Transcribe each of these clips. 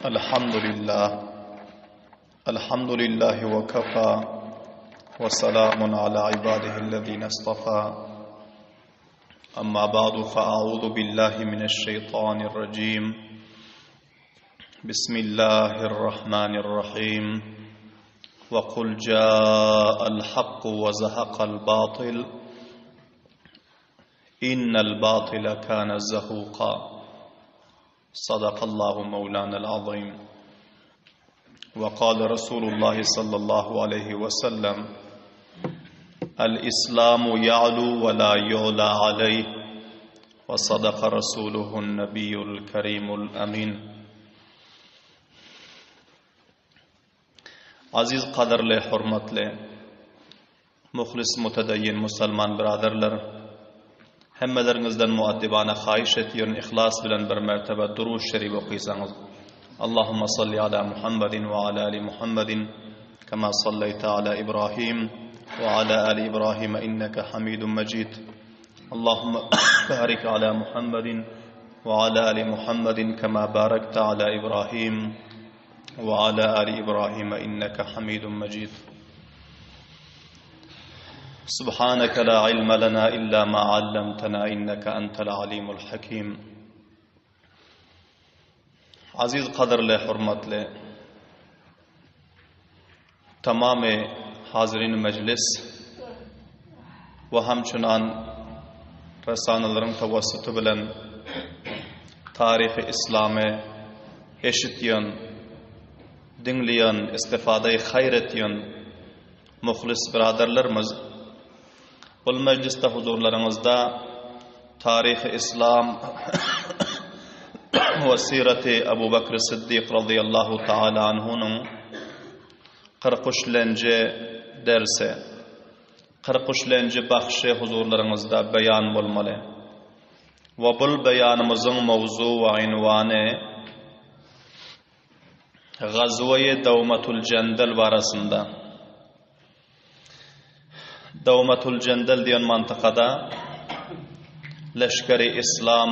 الحمد لله الحمد لله وكفى وسلام على عباده الذين اصطفى أما بعد فأعوذ بالله من الشيطان الرجيم بسم الله الرحمن الرحيم وقل جاء الحق وزهق الباطل إن الباطل كان زهوقا صدق الله مولانا العظيم وقال رسول الله صلى الله عليه وسلم الإسلام يعلو ولا يعلى عليه وصدق رسوله النبي الكريم الأمين Aziz gadyrly hormatly muhlis mutedayyin musalman biraderler hemmeleriňizden muaddibana haýyş etýerin yhlas bilen bir mertebe durud şerif okysaňyz Allahumma salli ala Muhammedin we ala ali Muhammedin kema sallayta ala Ibrahim we ala ali Ibrahim inneke Hamidun Mecid Allahumma barik ala Muhammedin we ala ali Muhammedin kema barakta ala Ibrahim we ala ali Ibrahim inneke Hamidun Mecid Subhaneke la ilme lena illa ma allamtena inneke entel alimul hakim. Aziz kadyrly hormatly tamamy hazirin mejlis we hamçunan resanalaryň tawassuty bilen taryhy islamy eşitýän, diňleýän, istifadaýy haýr etýän Muhlis byradarlarymyz, bul mejlisde huzurlaryňyzda Taryhy Yslam we Siraty Abu Bakr Siddik razyýallahu taala anhunyň 43-lenji dersi, 43-lenji bahşy huzurlaryňyzda beýan bolmaly. We bul beýanymyzyň mowzu we ynwany Gazweýi Dawmatul Jendel barasynda. Dawmatul Jendel diýen mantykada leşgeri islam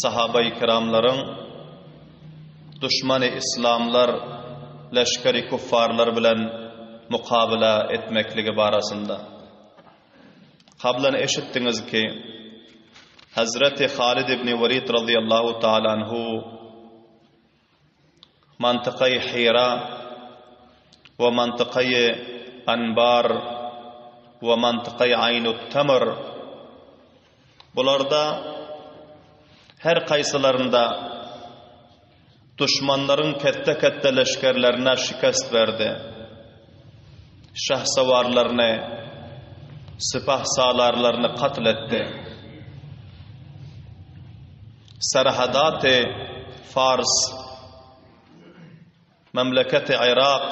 sahabaýy kiramlaryň duşmany islamlar leşgeri kuffarlar bilen mukabyla etmekligi barasynda. Kablan eşitdiňiz ki, Hazreti Halid ibn Walid razyýallahu taala anhu mantykaýy Hira we mantykaýy Anbar we mantykaýy Aýnut Tamr bularda her kaýsylarynda Duşmanlaryň ketde-ketde leşgerlerine şikest berdi. Şahsawarlaryny, sypahsalarlaryny katl etdi. Serhadaty Fars, memleketi Yrak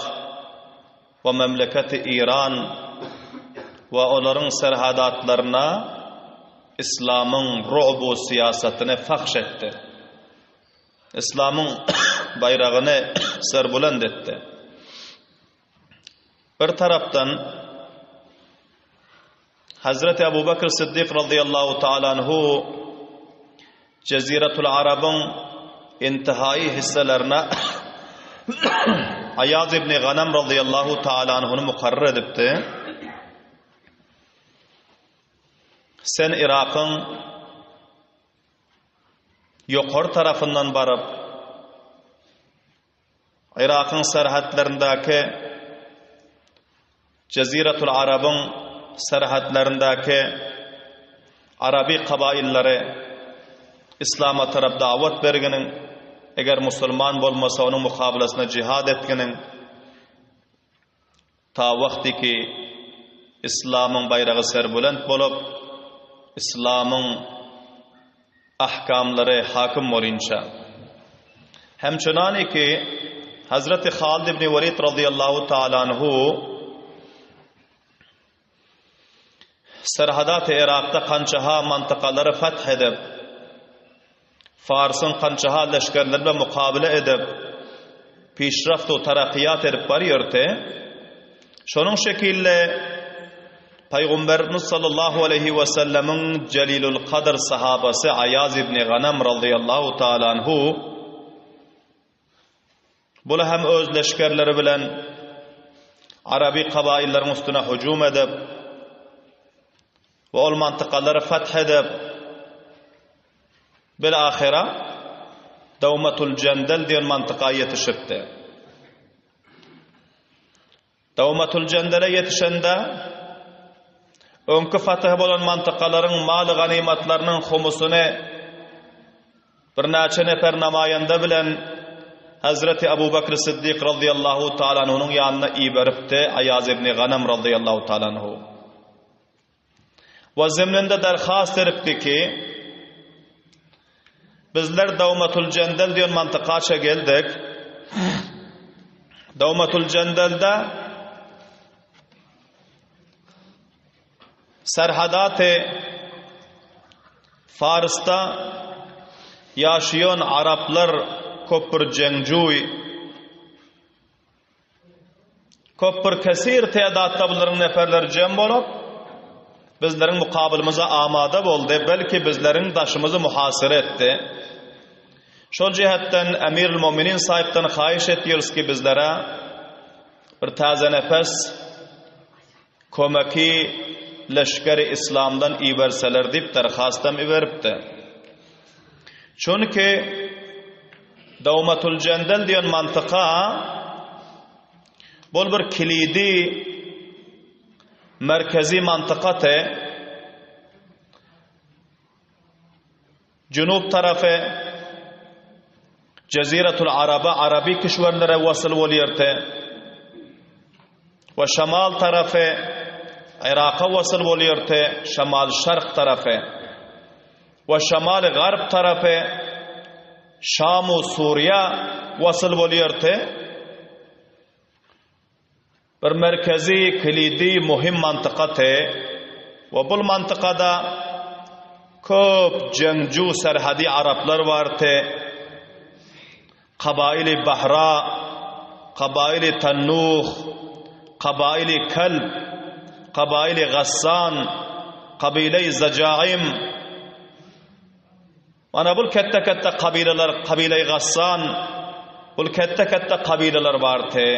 we memleketi Iran we olaryň serhadatlaryna islamyň ru'bu syýasatyny fahş etdi. Yslamyň baýragyny serbulent etdi. Bir tarapdan Hazreti Abu Bakr Siddik radıyallahu taala anhu Jeziratul Arabyň intihai hisselerine Aýaz ibn Ganam radıyallahu taala anhuny mukarrar edipdi. Sen Irakyň ýokary tarapyndan baryp, Yrakyň serhetlerindäki Jeziratul Arabyň serhetlerindäki arabi kabaillary islama tarap dawat berginiň, eger musulman bolmasa onuň mukabylasyna jihad etginiň, Ta wagty ki Islamyň baýragy serbulent bolup, Islamyň ahkamlary hakim bolynça. Hemçenani ki Hazreti Halid ibn Walid razyýallahu taala anhu Serhadat-y Yrakda kançaha mantykalary fath edip, Farsyň kançaha leşgerleri bilen mukabele edip, pişraft we tarakyýat edip barýardy. Şonuň şekilde Pygamberimiz sallallahu aleýhi we sellemiň Jelilul Kadr sahabasy Aýaz ibn Ganam razyýallahu taala anhu. Bular hem öz leşgerleri bilen arabi kabaýyllaryň üstüne hüjüm edip we ol mantykalary fath edip bil-ahyra Dawmatul Jendel diýen mantyka ýetişipdi. Dawmatul Jendele ýetişende öňki fatyh bolan mantykalaryň maly ganymatlarynyň humusyny birnäçe nefer namaýanda bilen Hazreti Abu Bakr Siddik razyýallahu taala anhunyň ýanyna iberipdi Aýaz ibn Ganam razyýallahu taala anhu. We zemninde derhast edipdi ki, Bizler Dawmatul Jendel diýen mantykaça geldik. Dawmatul Jendelde Serhadaty Farsda ýaşaýan araplar köp bir jeňjuý Köp bir kesir tädatda bularyň neferleri jem bolup, bizleriň mukabylymyza amada boldy, belki bizleriň daşymyzy muhasyra etdi. Şol jihetden Emirül Muminin saýypdan haýyş etýäris ki bizlere bir täze nefes kömeki leşgeri islamdan iberseler diýip derhastam iberipdi. Çünki Dawmatul Jendel diýen mantyka bol bir kilidi merkezi mantykaty Junub tarapy Jeziratul Araba arabi kişwerlere wasyl bolýardy. We şamal tarapy Iraka wasyl bolýardy, şamal şark tarapy. We şamal garp tarapy Şam-u Suriýa wasyl bolýardy. Bir merkezi, kilidi, muhim mantykaty we bul mantykada köp jeňju serhedi araplar bardy. Kabaili Bahra, Kabaili Tannuh, Kabaili Kelb, Kabaili Gassan, Kabilei Zajaim, Mana bul ketde-ketde kabylalar, kabileý Gassan, bul ketde-ketde kabylalar bardy.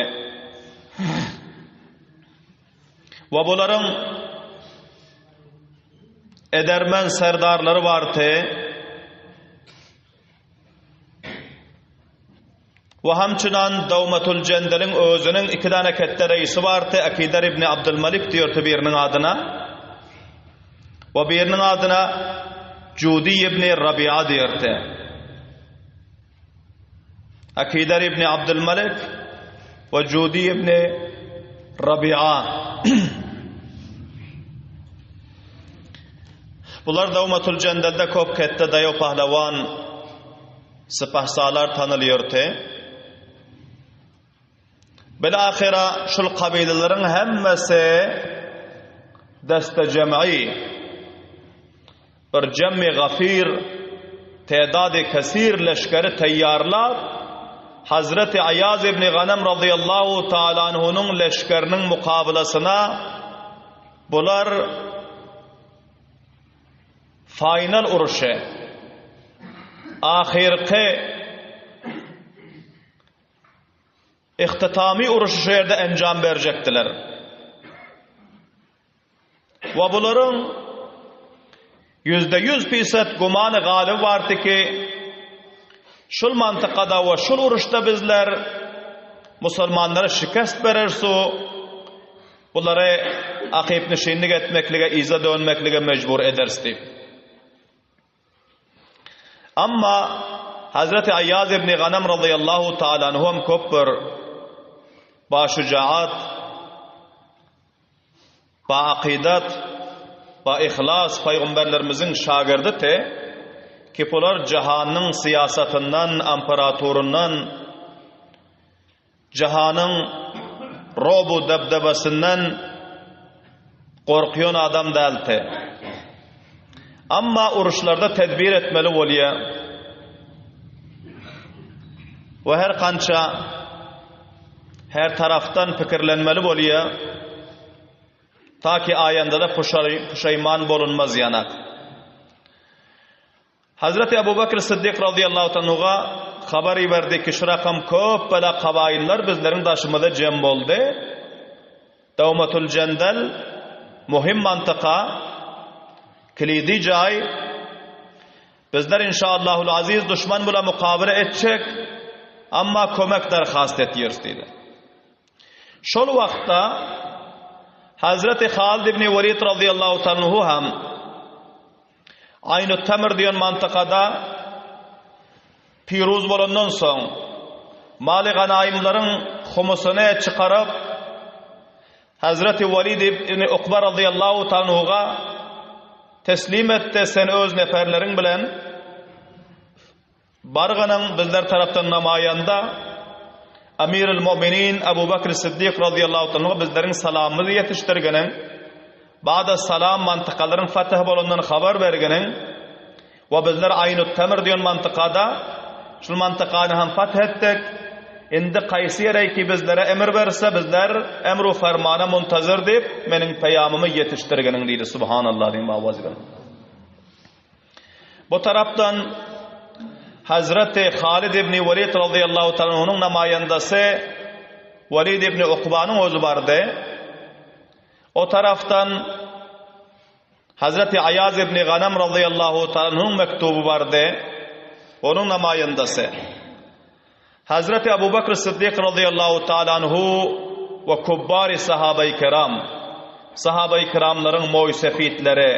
We bularyň edermen serdarlary bardy. We hamçynan Dawmatul Jendeliň özüniň iki dana ketde reisi bardy, Akidar ibn Abdylmalik diýerdi biriniň adyna. We biriniň adyna Judi ibn Rabia diýerdi. Akidar ibn Abdylmalik we Judi ibn Rabia. Bular Dawmatul Jendelde köp ketde daýaw pahlawan Sypahsalar tanylýardy. Bilahyra şul kabylalaryň hemmesi deste-jem'i, bir jem'i gafir, tedady kesir leşgeri taýýarlap, Hazreti Aýaz ibn Ganem razyýallahu taala anhunyň leşgeriniň mukabylasyna bular Final uruşy, ahyrky ihtitamy uruşy şu ýerde enjam berjekdiler. We bularyň 100% pisat gumany galyp bardy ki, şul mantykada we şul uruşda bizler musulmanlara şikest berersu, Bulary akypnyşinlik etmeklige, yza dönmeklige mejbur ederis diýip. Amma Hazreti Aýaz ibn Ganam razyýallahu taala anhu hem köp bir başujaat, ba-akydat, ba-yhlas paýgamberlerimiziň şagirditi ki bular jahanyň syýasatyndan, amperaturyndan, Jahanyň robu debdebesinden gorkýan adam däldi. Amma uruşlarda tedbir etmeli bolýar. We her kança her tarafdan pikirlenmeli bolýar. Ta ki aýanda-da puşaýman bolunmaz ýanak. Hazreti Abu Bakr Siddik razyýallahu anhuga habar iberdi ki, şu rakam köp bela kabaýyllar bizleriň daşymyza jem boldy. Dawmatul Jendel muhim mantyka, kilidi jaý. Bizler inşaallahul aziz duşman bile mukabele etjek, amma kömek darhast etýäris diýdi. Şol wagtda Hazreti Halid ibn Welid razyýallahu taala hem Aýnut Temir diýen mantykada piruz bolandan soň maly ganaýymlaryň humusyny çykaryp Hazreti Welid ibn Ukba razyýallahu taala teslim etdi, sen öz neferleriň bilen Barganyň bizler tarapdan namaýanda Amirul Mu'minin Abu Bakr Siddik razyýallahu anhu bizleriň salamymyzy ýetişdirgeniň, bada salam mantykalaryň fatih bolandan habar bergeniň we bizler Aýnut Temir diýen mantykada şul mantykany hem fath etdik. Indi kaýsy ýere ki bizlere emir berse bizler emru fermana muntazir diýip meniň peýamymy ýetişdirgeniň diýdi. Subhanallah diýiň baba Bu tarapdan Hazreti Halid ibn Welid razyýallahu taala onuň namaýandasy Welid ibn Ukbanyň özi bardy. O tarapdan Hazreti Aýaz ibn Ganam razyýallahu taala onuň mektuby bardy. Onuň namaýandasy. Hazreti Abu Bakr Siddik razyýallahu taala anhu we kubbary sahabaýy kiram, sahabaýy kiramlaryň moý-sefitleri,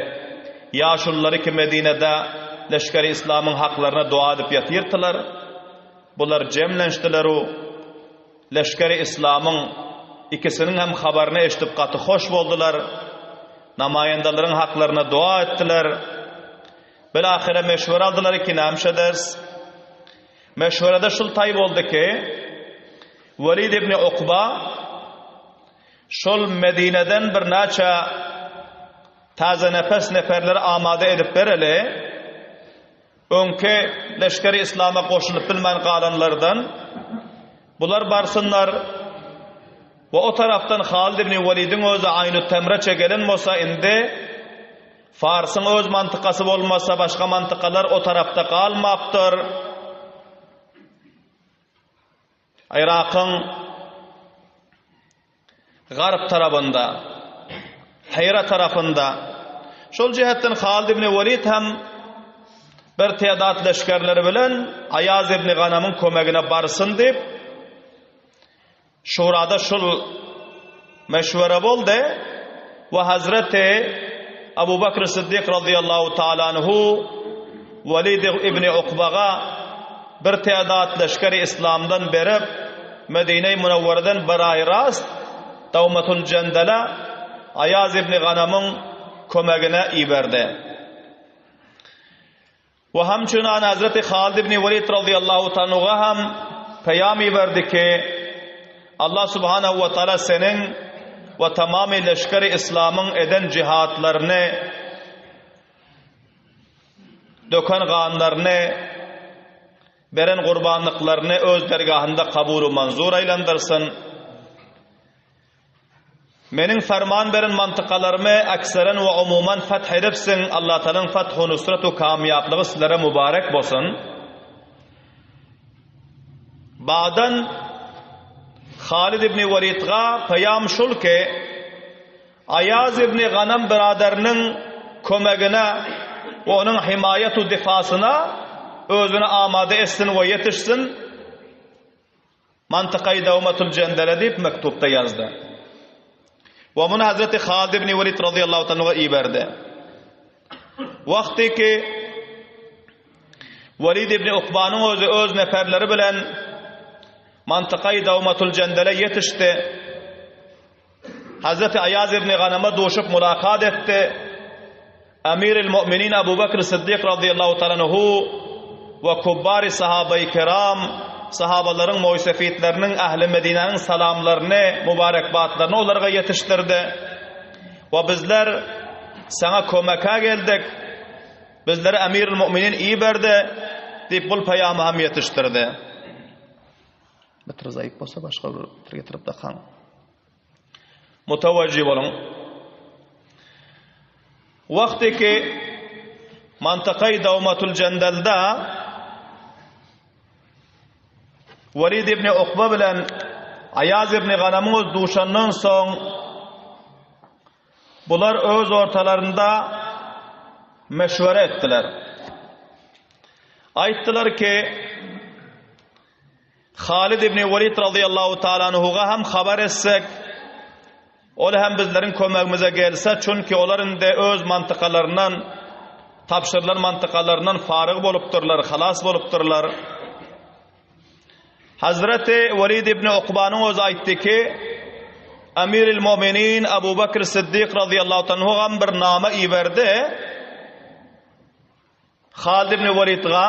ýaşululary ki Medinede leşgeri islamyň haklaryna dua edip ýatyrdylar, bular jemlenşdiler-u leşgeri islamyň ikisiniň hem habaryny eşidip gaty hoş boldular, namaýandalaryň haklaryna dua etdiler. Bilahyra meşwere aldylar ki näme ederis? Meşwerede şul taý boldy ki, Welid ibn Ukba şol Medineden birnäçe täze nepes neperleri amada edip bereli, öňki leşgeri islama goşulyp bilmän galanlardan bular barsynlar we o tarapdan Halid ibn Welidiň özi Aýnut Temreçe gelen bolsa indi Farsyň öz mantykasy bolmasa başga mantykalar o tarapda galmapdyr. Yrakyň garp tarabynda, Hira tarapynda. Şol jähetden Halid ibn Welid hem bir tedat leşgerleri bilen Aýaz ibn Ganamyň kömegine barsyn diýip, Şurada şul meşwere boldy we Hazreti Abu Bakr Siddik razyýallahu taala anhu Welid ibn Ukbaga bir tädat leşgeri islamdan berip Medine-i Münewwereden bir aý rast Dawmatul Jendele Aýaz ibn Ganamyň kömegine iberdi. We hamçunan Hazreti Halid ibn Welid razyýallahu tanuga ham peýam iberdi ki, Allah subhanahu we taala seniň we tamamy leşgeri islamyň eden jihatlaryny, döken ganlaryny, beren gurbanlyklaryny öz dergahynda kabul we manzur aýlandyrsyn. Meniň ferman beren mantykalarymy ekseren we umuman feth edipsiň, Allatalaň feth-u nusrat-u kamýaplygy sizlere mübarek bolsun. Badan Halid ibn Welidga peýam şul ki, Aýaz ibn Ganam byradarynyň kömegine we onuň himaýat-u difasyna özüni amada etsin we ýetişsin. Mantykaýy Dawmatul Jendele diýip mektupda ýazdy. We muny Hazreti Halid ibn Welid razyýallahu taala iberdi. Wagty ki Welid ibn Ukbanyň özi öz neferleri bilen Mantykaýy Dawmatul Jendele ýetişdi. Hazreti Aýaz ibn Ganama duşup mulakat etdi. Amiril Mu'minin Abu Bakr Siddik razyýallahu taala anhu we kubbary sahabaýy kiram, sahabalaryň moýsefitleriniň, ähli Medinäniň salamlaryny, mübarekbatlaryny olarga ýetişdirdi. We bizler saňa kömeke geldik. Bizleri Amiril Mu'minin iberdi diýip bul peýamy hem ýetişdirdi. Bitir zaýyp bolsa başga bir bitir getirip dakaň. Mutawajjih boluň. Wagty ki mantakay Dawmatul Jendalda. Welid ibn Ukba bilen Aýaz ibn Ganamyň öz duşandan soň bular öz ortalarynda meşwere etdiler. Aýtdylar ki, Halid ibn Welid razyýallahu taala anhuga hem habar etsek, ol hem bizleriň kömegimize gelse, çünki olar indi öz mantykalaryndan, tabşyrylan mantykalaryndan faryg bolupdyrlar, halas bolupdyrlar. Hazreti Welid ibn Ukbanyň özi aýtdy ki, Amiril Muminin Abu Bakr Siddik razyýallahu anhu hem bir nama iberdi. Halid ibn Welidga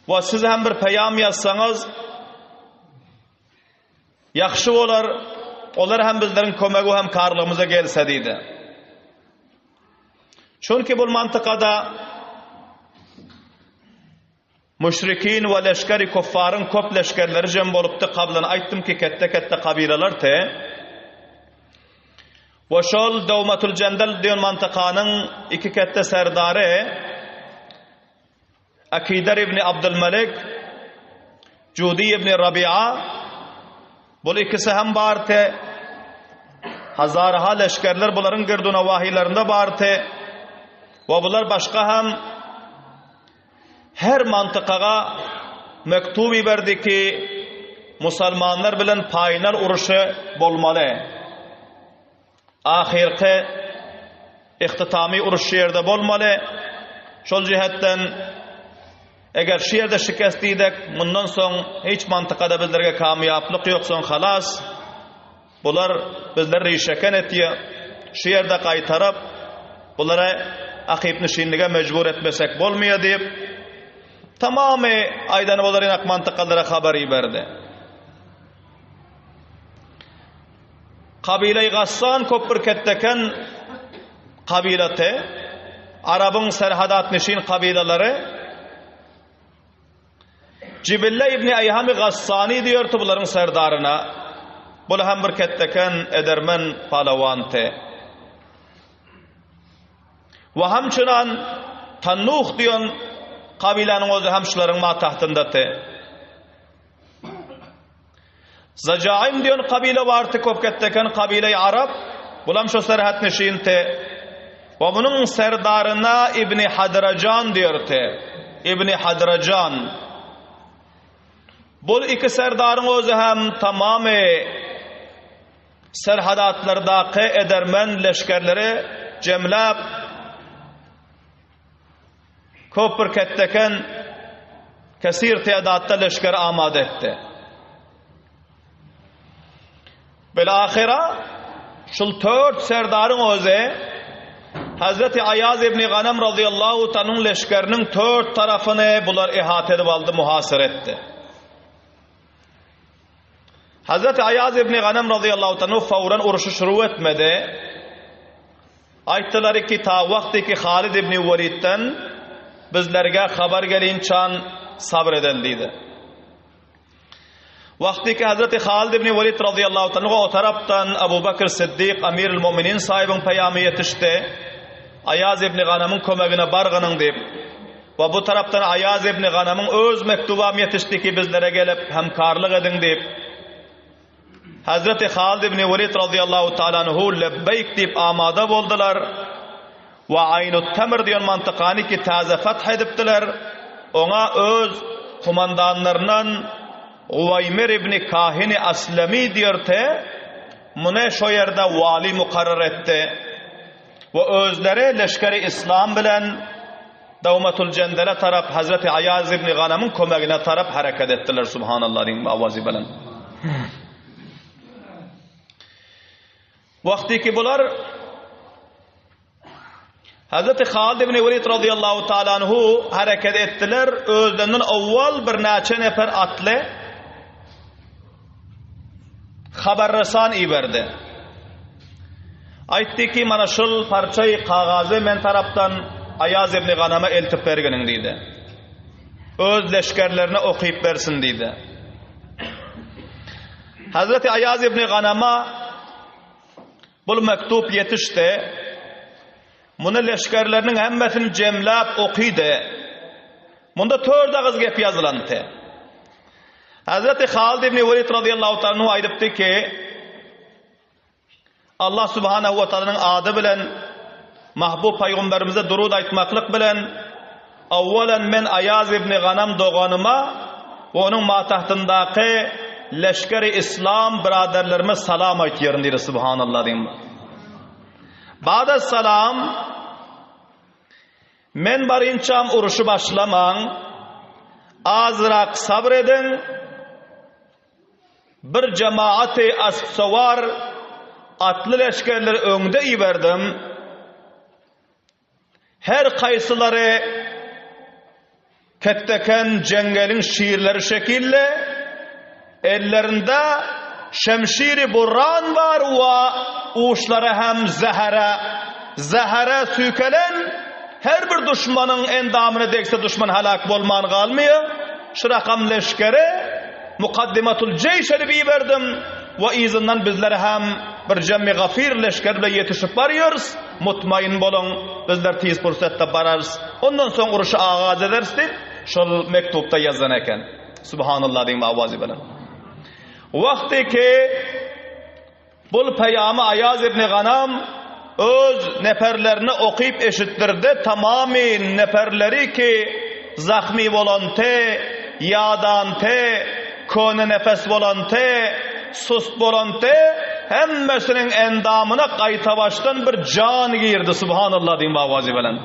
we siz hem bir peýam ýazsaňyz ýagşy bolar, olar hem bizleriň kömegi hem karlygymyza gelse diýdi. Çünki bu mantykada müşrikin we leşgeri kuffaryň köp leşgerleri jem bolupdy, kablan aýtdym ki ketde-ketde kabilalar te We şol Dawmatul Jendel diýen mantykanyň iki ketde serdary Akider ibn Abdulmalik, Judi ibn Rabia bul ikisi hem bardy. Hazarha leşgerler bularyň girdunawahylarynda bardy. We bular başga hem her mantykaga mektup iberdi ki, musalmanlar bilen paýnal uruşy bolmaly. Ahyrky ihtitamy uruş şu ýerde bolmaly. Şol jihetden eger şu ýerde şikest diýdek, mundan soň hiç mantykada bizlerge kamýaplyk ýok, soň halas. Bular bizleri rişeken etýär. Şu ýerde gaýtaryp, bulary akypnişinlige mejbur etmesek bolmaýar diýip, tamamy aýdany bolar ýanak mantykalara habar iberdi. Kabileý Gassan köp bir ketdeken kabilaty, Arabyň serhadatnişin kabilalary, Jibille ibni Eýhamy Gassany diýerdi bularyň serdaryna. Bul hem bir ketdeken edermen palawanty. We hamçynan Tannuh diýen kabilanyň özi hem şularyň matahtyndady. Zajaim diýen kabile bardy köp ketdeken kabileý arap, bulam şo serhetnişinti. We munuň serdaryna Ibni Hadrajan diýerdi. Ibni Hadrajan. Bul iki serdaryň özi hem tamamy serhadatlardaky edermen leşgerleri jemläp Köp bir ketdeken kesir tedatda leşger amada etdi. Bil-ahyra şul tört serdaryň özi Hazreti Aýaz ibn Ganem razyýallahu tanuň leşgeriniň tört tarapyny bular ihata edip aldy, muhasyr etdi. Hazreti Aýaz ibn Ganem razyýallahu tanu fawran uruşy şuru etmedi. Aýtdylar ki, ta wagty ki Halid ibn Welidden bizlerge habar gelinçan sabr edel diýdi. Wagty ki Hazreti Halid ibn Welid razyýallahu taala o tarapdan Abu Bakr Siddik Amirul Muminin sahibiň peýamy ýetişdi. Aýaz ibn Ganamyň kömegine bargynyň diýip. We bu tarapdan Aýaz ibn Ganamyň öz mektubam ýetişdi ki bizlere gelip hemkarlyk ediň diýip. Hazreti Halid ibn Welid razyýallahu taala anhu lebbeýk diýip amada boldular we Aýnut Temr diýen mantykany ki täze fath edipdiler, oňa öz kumandanlaryndan Uwaýmir ibn Kahini Aslemi diýerte, muny şo ýerde wali mukarrar etdi we özleri leşgeri islam bilen Dawmatul Jendele tarap Hazreti Aýaz ibn Ganamyň kömegine tarap hereket etdiler. Subhanallah diýiň awazy bilen. Wagty ki bular Hazreti Halid ibn Welid radıyallahu taala anhu hereket etdiler. Özlerinden owwal bir näçe nefer atly habarresan iberdi. Aýtdy ki, mana şul parçaýy kagazy men tarapdan Aýaz ibn Ganama eltip berginiň diýdi. Öz leşgerlerine okyp bersin diýdi. Hazreti Aýaz ibn Ganama bul mektup ýetişdi. Muny leşgerleriniň hemmesini jemläp okydy. Munda tört agyz gep ýazylandy. Hazreti Halid ibn Welid radıyallahu ta'ala anhu aýdypdy ki, Allah subhanahu wa ta'alanyň ady bilen mahbub paýgamberimize durud aýtmaklyk bilen awwalan men Aýaz ibn Ganam doganyma we onuň matahtyndaky leşgeri islam biraderlerime salam aýtýaryn diýdi subhanallah diýim. Bada salam Men barynçam uruşy başlamaň, azrak sabr ediň, bir jemaaty aspsowar atly leşgerleri öňde iberdim, her kaýsylary Ketdeken jeňňeliň şirleri şekilli, ellerinde şemşiri burran bar we uçlary hem zähere, zähere süýkelen, her bir duşmanyň endamyna degse duşman heläk bolman galmaýar, şu rakam leşgeri mukaddimatul jeýş edip iberdim we yzyndan bizler hem bir jemmi gafir leşger bilen ýetişip barýarys, mutmaýyn boluň, bizler tiz pursatda bararys. Ondan soň uruşy agaz ederis diýip, şol mektupda ýazan eken. Subhanallah diýiň awazy bilen. Wagty ki bul peýamy Aýaz ibn Ganam öz neperlerine okyp eşitdirdi, tamamy neperleri ki zahmy bolan te, ýadan te, köne nefes bolan te, sust bolan te, hemmesiniň endamyna gaýtabaşdan bir jan girdi, subhanallah diýiň awazy bilen.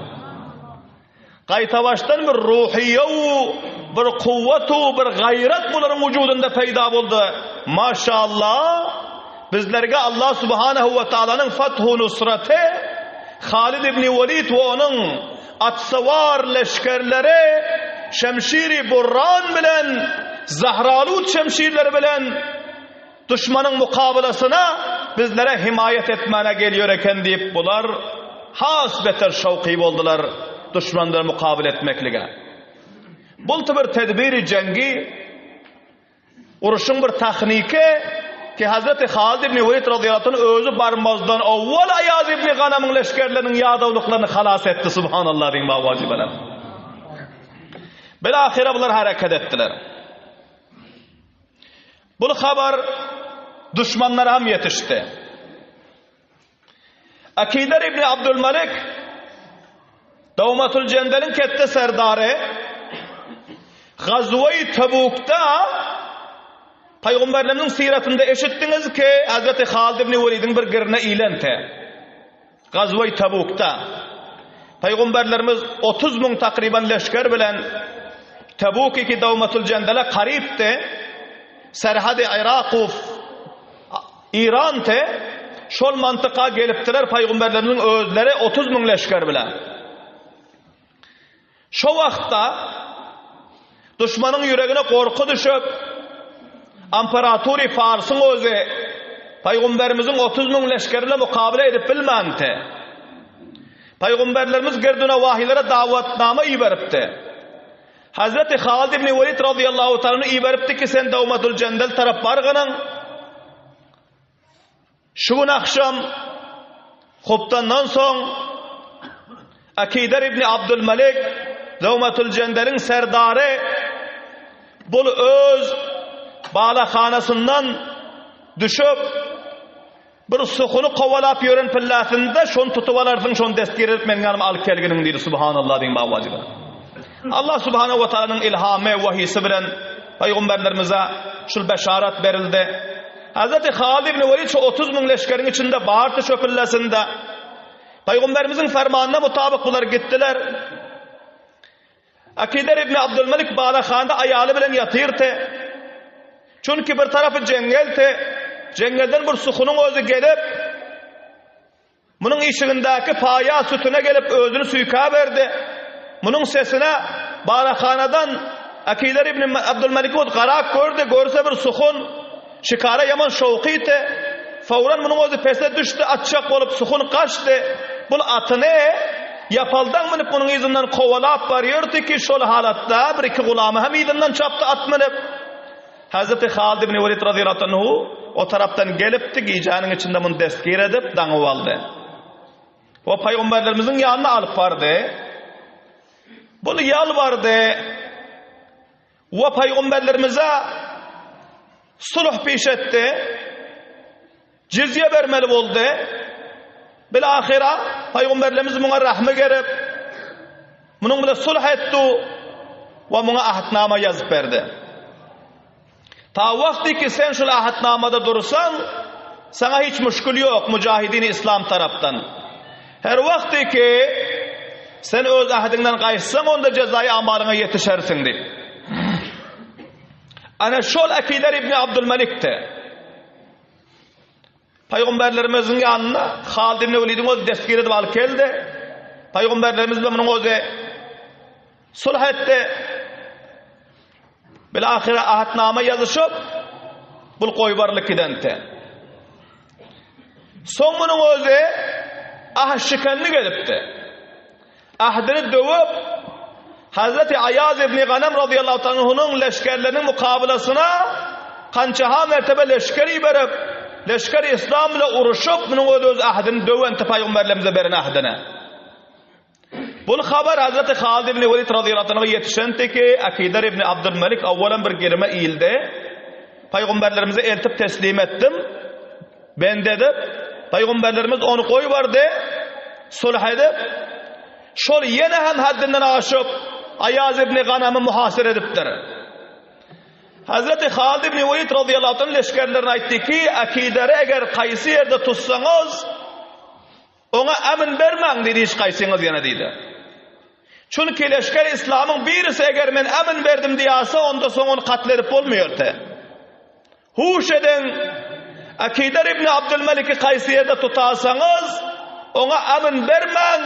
Gaýtabaşdan bir ruhyýa-u, bir kuwwat-u, bir gaýrat bularyň wujudynda peýda boldy. Maşallah, bizlerge Allah subhanahu we taalanyň fathu nusraty, Halid ibn Welid we onuň atsawar leşgerleri şemşiri burran bilen, zahralut şemşirleri bilen Duşmanyň mukabalasyna bizlere himaýat etmäne gelýär eken diýip bular has beter şowky boldular duşman bilen mukabala etmeklige. Bulty bir tedbiri jeňgi, uruşyň bir tahniki ki Hazreti Halid ibn Welid razyýallahu anh özi barmazdan owwal Aýaz ibn Ganamyň leşgerleriniň ýadawlyklaryny halas etdi subhanallah diýiň wajybalar. Bilahyra bular hereket etdiler. Bul habar duşmanlara hem ýetişdi. Akider ibn Abdülmalik Dawmatul Jendeliň ketde serdary Gazwe-i Tebukda Pygamberlerimiziň syratynda eşitdiňiz ki, Hazreti Halid ibn Welidiň bir girine ilente. Gazwe-i Tabukda Pygamberlerimiz 30 müň takryban leşger bilen Tabuk iki Dawmatul Jendele karypdy. Serhady Yrakow Iran te şol mantyka gelipdiler Pygamberlerimiziň özleri 30 müň leşger bilen. Şo wagtda duşmanyň ýüregine gorky düşüp, Amperatury Farsyň özi Pygamberimiziň 30 müň leşgeri bilen mukabele edip bilmänti. Pygamberlerimiz Gerdunawahilere dawatnama iberipdi. Hazreti Halid ibn Welid razyýallahu ta'ala iberipdi ki, sen Dawmatul Jendel tarap barganyň, Şu gün agşam hupdandan soň Akider ibn Abdülmelik Zewmetül Jendeliň serdary bul öz balahanasyndan düşüp bir suhuny kowalap ýören pillasynda şony tutup alarsyň, şony destgir edip meniň ýanyma alyp kelginiň diýdi. Subhanallah diýiň babaji bilen. Allah subhanahu wa taalanyň ilhamy, wahysy bilen pygamberlerimize şul beşarat berildi. Hazreti Halid ibn Welid şu 30 müň leşgeriň içinde bardy şo pillesinde. Pygamberimiziň fermanyna mutabyk bular gitdiler. Akider ibn Abdülmelik balahanda aýaly bilen ýatyrdy. Çünki bir tarapy jeňňeldi. Jeňňelden bir suhunyň özi gelip, Munuň işigindäki paýa sütüne gelip özüni süýkäberdi. Munuň sesine barahanadan Akiler ibn Abdulmelik ot garak gördi, görse bir suhun şikara ýaman şowkydy. Fawran munuň özi pese düşdi, atjak bolup suhun gaçdy. Bul atyny ýapaldaň münüp munuň yzyndan kowalap barýardy ki, şol halatda bir-iki gulamy hem yzyndan çapdy at münüp. Hazreti Halid ibn Welid razyýallahu anhu o tarapdan gelipdi, gijäniň içinde muny destgir edip, daňyp aldy. We pygamberlerimiziň ýanyna alyp bardy. Bul ýalbardy we pygamberlerimize. Sulh piş etdi. Jizýe bermeli boldy. Bilahyra Pygamberlerimiz muňa rahmy gerip, munuň bilen sulh etdi we muňa ahdnama ýazyp berdi. Ta wagty ki sen şul ahdnamada dursaň, saňa hiç müşkül ýok mujahidini islam tarapdan. Her wagty ki sen öz ahdyňdan gaýtsaň, onda jezaýy amalyňa ýetişersiň diýip. Ana şol Akider ibn Abdülmelikdi. Pygamberlerimiziň ýanyna Halid ibn Welidiň özi destgir edip alyp geldi. Pygamberlerimiz bilen munuň özi sulh etdi. Bil-ahyra ahdnama ýazyşyp, bul goýbarylyp gidente. Soň munuň özi ahd şikenlik edipdi. Ahdini döwüp, Hazreti Aýaz ibn Ganem razyýallahu ta'ala anhunyň leşgerleriniň mukabylasyna kançaha mertebe leşger iberip, leşger islam bile uruşyp, munuň özi öz ahdini döwenti pygamberlerimize beren ahdine. Bul habar Hazreti Halid ibn Welid razyýallahu anhu'a ýetişenti ki, Akidar ibn Abdülmelik awwalan bir gerime ildi. Pygamberlerimize eltip teslim etdim. Bende edip, pygamberlerimiz ony goýberdi, sulh edip, şol ýene hem haddinden aşyp, Aýaz ibn Ganamy muhasyr edipdir. Hazreti Halid ibn Welid radıyallahu anh leşgerlerine aýtdy ki, Akideri eger kaýsy ýerde tutsaňyz, oňa emin bermäň diýdi, hiç kaýsyňyz ýene diýdi. Çünki leşger islamyň birisi eger men emin berdim diýase, onda soň ony katl edip bolmaýar te. Huş ediň, Akider ibn Abdylmeliki kaýsy ýerde tutasaňyz, oňa emn bermäň,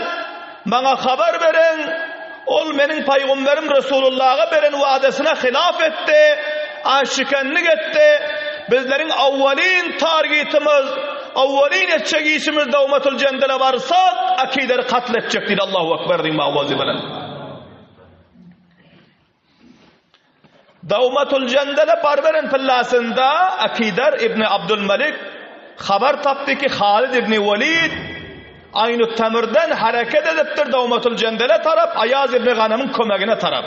maňa habar beriň, ol meniň paýgumberim Resulullaha beren wadasyna hylaf etdi, aşikenlik etdi, bizleriň awwalyn targetimiz, awwalyn etjek işimiz Dawmatul Jendele barsak, Akideri katl etjek diýdi, Allahu Ekber diýiň owazy bilen. Dawmatul Jendele barberen pillasynda Akidar ibn Abdulmalik habar tapdy ki, Halid ibn Welid Aýnut Tamirden hereket edipdir Dawmatul Jendele tarap, Aýaz ibn Ganamyň kömegine tarap.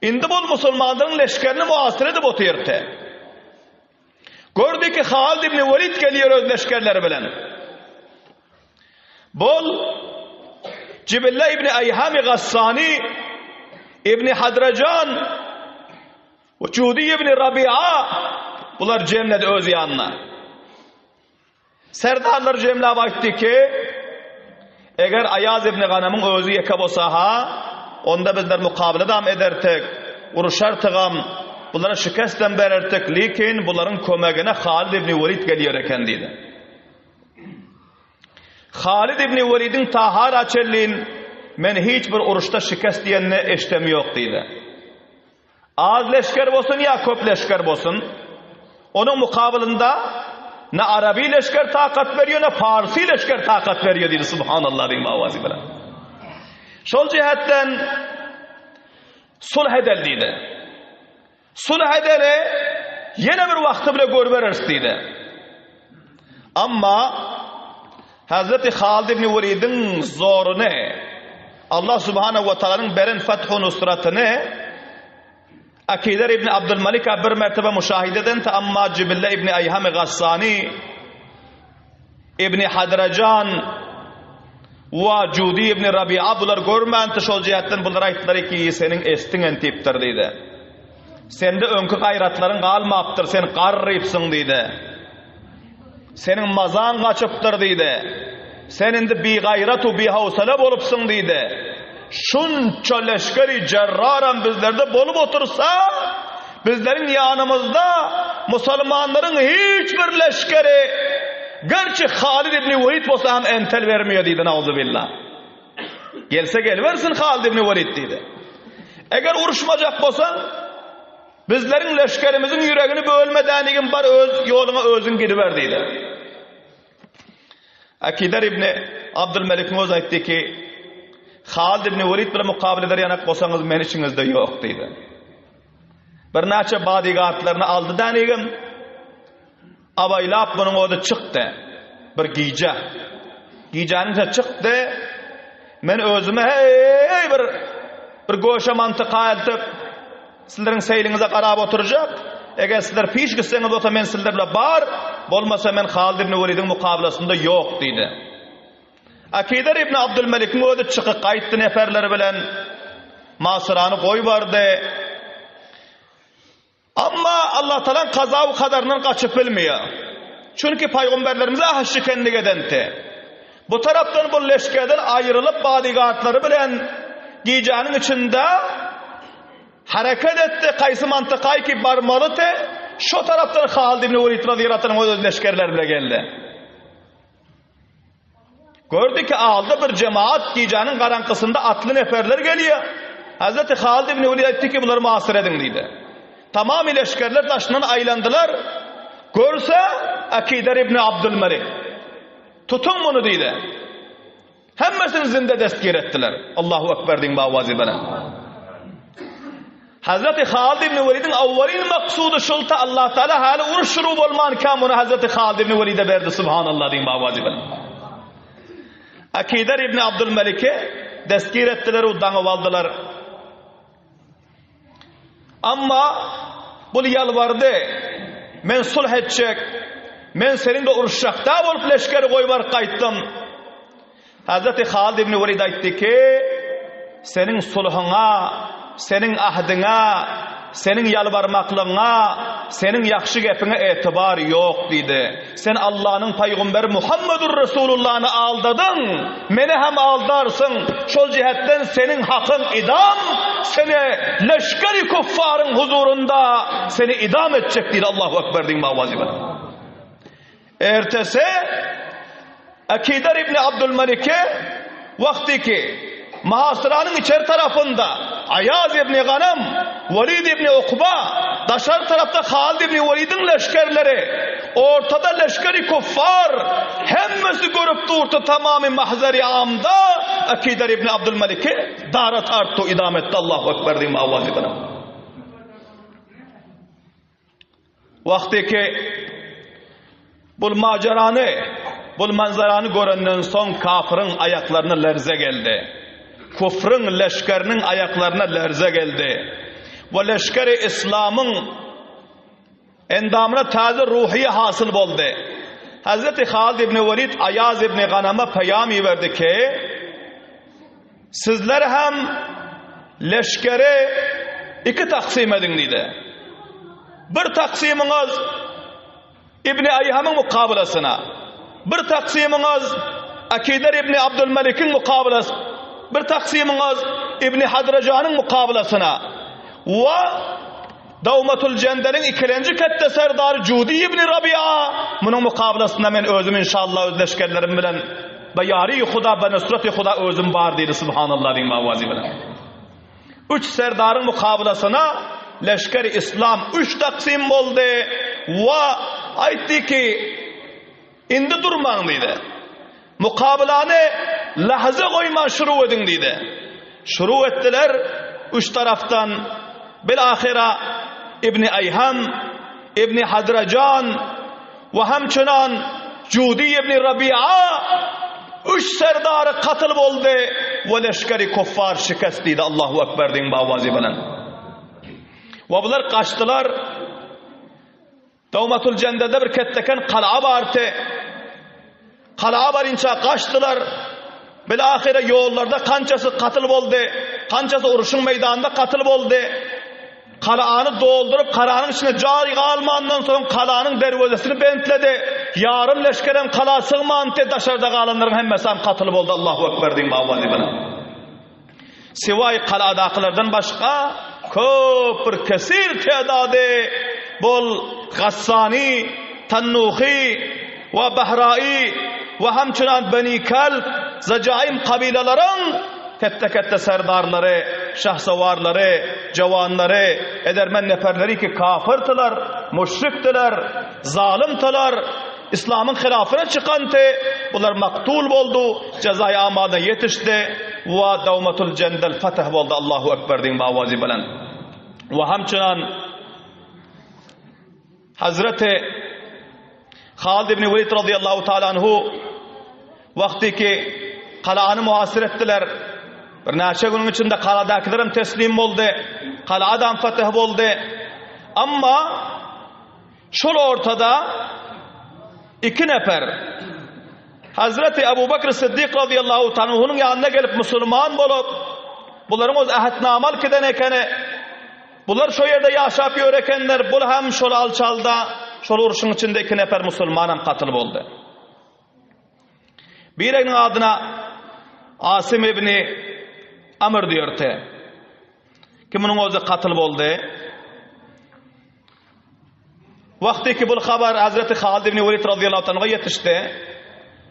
Indi bul musulmanlaryň leşgerini muasyr edip otyrdy. Gördi ki, Halid ibn Welid gelýär öz leşgerleri bilen. Bol Jibilla ibn Aýham Gassani ibn Hadrajan we Judi ibn Rabi'a bular jemledi öz ýanyna. Serdarlar jemläp aýtdy ki, eger Aýaz ibn Ganamyň özi ýeke bolsa-ha, onda bizler mukabyladam edertik, uruşartygam, bulara şikestem berertik, lekin bularyň kömegine Halid ibn Welid gelýär eken diýdi. Halid ibn Welidiň Tahara çenlin men hiç bir uruşda şikest diýenini eşdem ýok diýdi. Az leşger bolsun ýa köp leşger bolsun, onuň mukabylynda ne arabi leşger takat berýär, ne parsy leşger takat berýär diýdi. Subhanallah diýip awazy bilen. Şol jihetden sulh edel diýdi. Sulh edeli ýene bir wagty bile görübereris diýdi. Amma Hazreti Halid ibn Welidiň zoruny, Allah subhanahu wa taalanyň beren fethu nusratyny Akider ibn Abdülmalika bir mertebe müşahide eden amma Cibille ibn Aýham Gassani ibn Hadrajan we Judi ibn Rabi'a bular görmänti şol jihetden bular aýtdylar ki seniň estiň entipdir diýdi. Sende öňki gaýratlaryň galmapdyr, sen garrypsyň diýdi. Seniň mazaň gaçypdyr diýdi. Sen indi bigaýrat we bihowsala bolupsyň diýdi. Şunça leşgeri jerraram bizlerde bolup otursa, bizleriň ýanymyzda musulmanlaryň hiç bir leşgeri, gerçi Halid ibn Welid bolsa hem entel bermeýär diýdi, nauzubillah. Gelse gelibersin Halid ibn Welid diýdi. Eger uruşmajak bolsaň, bizleriň leşgerimiziň ýüregini bölmedänligin bar öz ýoluňa özüň gidiber diýdi. Akider ibn Abdülmelikiň özi aýtdy ki, Halid ibn Welid bilen mukabele eder ýanak bolsaňyz men içiňizde ýok diýdi. Birnäçe bodyguardlaryny aldy dänigim, abaýlap munuň özi çykdy. Bir gije. Gijäniň içinde çykdy. Men özüme hey bir bir göşe mantyka eltip, sizleriň seýliňize garap oturjak. Eger sizler piş gitseňiz bolsa men sizler bilen bar, bolmasa men Halid ibn Welidiň mukabylasynda ýok diýdi. Akider ibn Abdülmelikiň özi çykyp gaýtdy neferleri bilen. Masyrany goýbardy. Amma Allatagalaň kaza we kadaryndan gaçyp bilmeýär. Çünki paýgamberlerimize ahd şikenlik edenti. Bu tarapdan bu leşgerden aýrylyp bodyguardlary bilen gijäniň içinde hereket etdi, kaýsy mantykay ki barmalydy, şo tarapdan Halid ibn Welid razyýallahu anh öz leşgerleri bile geldi. Gördi ki, alda bir jemaat gijäniň garaňkysynda atly neferler gelýär. Hazreti Halid ibn Welid aýtdy ki, bulary muhasyr ediň diýdi. Tamamy leşgerler daşyndan aýlandylar. Görse, Akider ibn Abdülmelik. Tutuň muny diýdi. Hemmesini zinde destgir etdiler. Allahu Ekber diýiň bawazy bilen. Hazreti Halid ibn Welidiň awwalin maksudy şulta Allah Taala hali uruş şuru bolmanka muny Hazreti Halid ibn Welide berdi subhanallah diýiň bawazy bilen. Akider ibn Abdul Melike destgir etdiler u daňyp aldylar. Amma bul ýalbardy, Men sulh etjek, men seniň-de uruşjakda bolup leşgeri goýbaryp gaýtdym. Hazreti Halid ibn Welid aýtdy ki, Seniň sulhuňa, seniň ahdyňa, seniň ýalbarmaklygyňa, seniň ýagşy gepiňe etibar ýok diýdi. Sen Allanyň pygamberi Muhammedur Resulullany aldadyň, meni hem aldarsyň. Şol jähetden seniň hakyň idam, seni leşgeri küffaryň huzurynda seni idam etjek diýdi. Allahu ekber diýiň mawazy bilen. Ertesi Akider ibn Abdülmelike wagty ki Muhasyranyň içeri tarapynda Aýaz ibn Ganam, Welid ibn Ukba, daşary tarapda Halid ibn Welidiň leşgerleri, ortada leşgeri kuffar, hemmesi görüp durdy tamamy mahzeri amda Akider ibn Abdülmeliki dara tartdy, idam etdi. Allahu ekber diýip awazy bilen. Wagty ki bul majerany, bul manzarany görenden soň kafyryň aýaklaryna lerze geldi. Kufryň leşgeriniň aýaklaryna lerze geldi. We leşgeri islamyň endamyna täze ruhiýe hasyl boldy. Hazreti Halid ibn Welid Aýaz ibn Ganama peýam iberdi ki, Sizler hem leşgeri iki taksym ediň diýdi. Bir taksymyňyz Ibni Aýhamyň mukabylasyna, bir taksymyňyz Akider ibni Abdülmelikiň mukabylas, bir taksymyňyz Ibni Hadrajanyň mukabylasyna we Dawmatul Jendeliň ikilenji ketde serdary Judi ibni Rabia, munuň mukabylasynda men özüm inşallah öz leşgerlerim bilen Be ýary Huda, be nusraty Huda özüm bar diýdi, Subhanallah diýiň awazy bilen. Üç serdaryň mukabylasyna leşger Islam üç taksym boldy we aýtdy ki, indi durmaň diýdi. Mukabylany lahza goýman şuru ediň diýdi. Şuru etdiler üç tarapdan bil-ahyra Ibni Aýham, Ibni Hadrajan we hemçenan Judi ibni Rabia üç serdary katyl boldy we leşgeri kuffar şikest diýdi. Allahu Ekber diýiň bawazy bilen. We bular gaçdylar. Dawmatul Jendelde bir ketdeken gala bardy. Gala barynça gaçdylar. Bilahyra ýollarda kançasy katyl boldy, kançasy uruşyň meýdanynda katyl boldy. Galany dolduryp, galanyň içinde jaý galmandan soň galanyň derwezesini bentledi. Ýarym leşgerem gala sygmandy, daşarda galanlaryň hemmesi hem katyl boldy. Allahu Ekber diýiň bawazy bilen. Siwaý galadakylardan başga köp bir kesir tedady bol Gassany, Tannuhy we Bahraýy we hamçynan Beni Kelp, Zajaim kabylalaryň ketde-ketde serdarlary, şahsowarlary, jawanlary, edermen neperleri ki kafyrdylar, müşrikdiler, zalymdylar, Yslamyň hylafyna çykanty, bular maktul boldy, jazaýy amalyna ýetişdi we Dawmatul Jendel fetih boldy, Allahu Ekber diýiň bawazy bilen. We hamçynan Hazreti Halid ibn Welid radiyallahu taala anhu wagty ki galany muhasir etdiler. Birnäçe günüň içinde galadakiler hem teslim boldy. Gala adam fetih boldy. Amma. Şol ortada iki nefer Hazreti Ebu Bekr Siddik radıyallahu tanhunyň ýanyna gelip musulman bolup, bularyň öz ähtnama alyp giden ekeni. Bular şo ýerde ýaşap ýör ekenler, bul hem şol alçalda, şol urşuň içinde iki nefer musulman hem katyl boldy. Biriniň adyna Asim ibni Amr diýerdi. Ki munuň özi katyl boldy. Wagty ki bul habar Hazreti Halid ibn Welid radıyallahu ta'ala ýetişdi.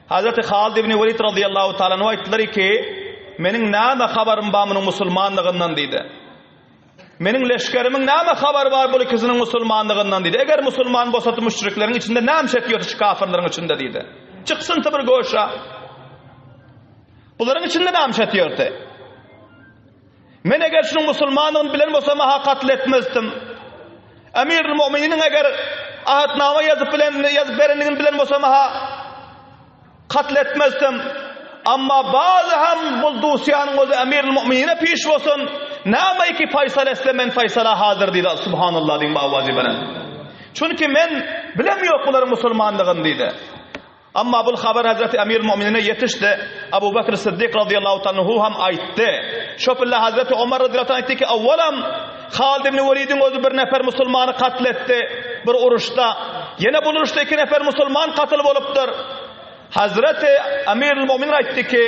Hazreti Halid ibn Welid radıyallahu ta'ala aýtdylar ki, meniň näme habarym bar munuň musulmanlygyndan diýdi. Meniň leşgerimiň näme habary bar bul ikisiniň musulmanlygyndan diýdi. Eger musulman bolsady müşrikleriň içinde näme çekýärdi şu kafirleriň içinde diýdi. Çyksyn bir goşa. Bularyň içinde näme çekýärdi? Men eger şunuň musulmandygyny bilen bolsam ha katl etmezdim. Emirül Mu'mininiň eger ahdnama ýazyp bilen ýazyp berendigini bilen bolsam ha katl etmezdim. Amma bazy hem bul dusýanyň özi Emirül Mu'minine piş bolsun. Näme ki faýsal etse men faýsala hazir diýdi. Subhanallah diýip awazy bilen. Çünki men bilem ýok bularyň musulmandygyny diýdi. Amma bul habar Hazreti Emirül Mu'minine ýetişdi. Abu Bekr Siddik razyýallahu tanhu hem aýtdy. Şo pille Hazreti Omar razyýallahu anh aýtdy ki, Awwalam Halid ibn Welidiň özi bir nefer musulmany katl etdi bir uruşda. Ýene bul uruşda iki nefer musulman katl bolupdyr. Hazreti Emirül Mu'minin aýtdy ki,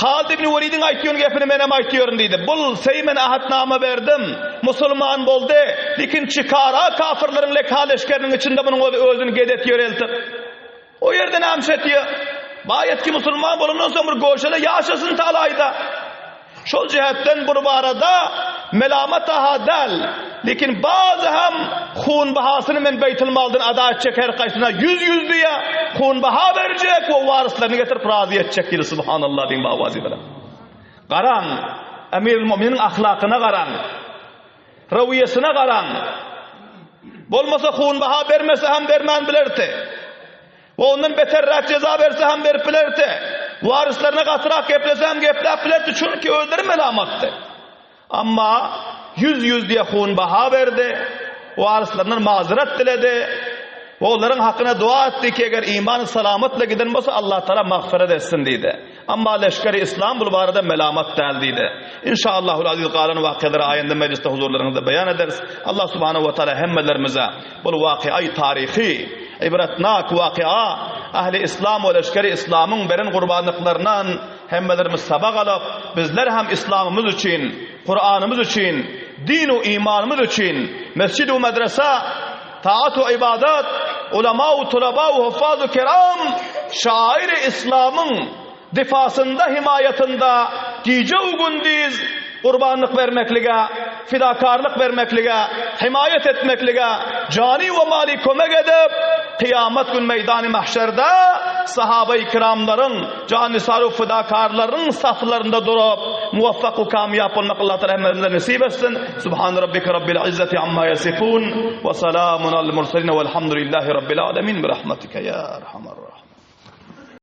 Halid ibn Welidiň aýtýan gepini menem aýtýaryn diýdi. Bul seý men ahatnama berdim. Musulman boldy. Lekin çikara kafirleriň leka leşgeriniň içinde munuň özi özüni gezet ýör eltip. O ýerde näme etýär? Baýat ki musulman bolandan soň bir goşada ýaşasyn talaýda. Şol jihetden bu barada melamat aha däl. Lekin bazy hem hun bahasyny men beýtil maldan ada etjek her kaýsyna 100-100 diýe hun baha berjek we waryslaryny getirip razy etjek diýdi subhanallah diýin bawazy bilen. Garaň, Emirül Mu'minin ahlakyna garaň. Rawiýesine garaň. Bolmasa hun baha bermese hem bermän bilerdi. We ondan beterräk jeza berse hem berip bilerdi. Waryslaryna gatyrak geplese hem gepläp bilerdi, çünki özleri melamatdy. Amma ýüz-ýüz diýe hunbaha berdi, waryslaryndan mazyrat diledi we olaryň hakyna dua etdi ki, eger iman salamatla giden bolsa, Allatagala magfyrat etsin diýdi. Amma leşgeri islam bul barada melamat däl diýdi. Inşaallahul aziz galan wakyalary aýynda mejlisde huzurlaryňyzda beýan ederis. Allah subhanahu we taala hemmelerimize bul wakyay taryhy, ibratnak wakya, ähli islam we leşgeri islamyň beren gurbanlyklaryndan Hemmelerimiz sabak alyp, bizler hem yslamymyz üçin, Kuranymyz üçin, din-u imanymyz üçin, mesjid-u medrese, taat-u ybadat, ulama-u tulaba-u huffaz-u kiram şairi yslamyň difasynda, himaýatynda gije-u gündiz gurbanlyk bermeklige, fidakarlyk bermeklige, himaýat etmeklige jany we maly kömek edip, kyýamat gün meýdany mahşerde sahabaýy kiramlaryň, Janysaru fidakarlaryň saflarynda durup, muwaffak we kamýap bolmak Allah Taala hemmämize nesip etsin. Subhan rabbike rabbil izzati amma yasifun we salamun alal mursalin welhamdulillahi rabbil alamin bi rahmetike ya erhamer rahimin.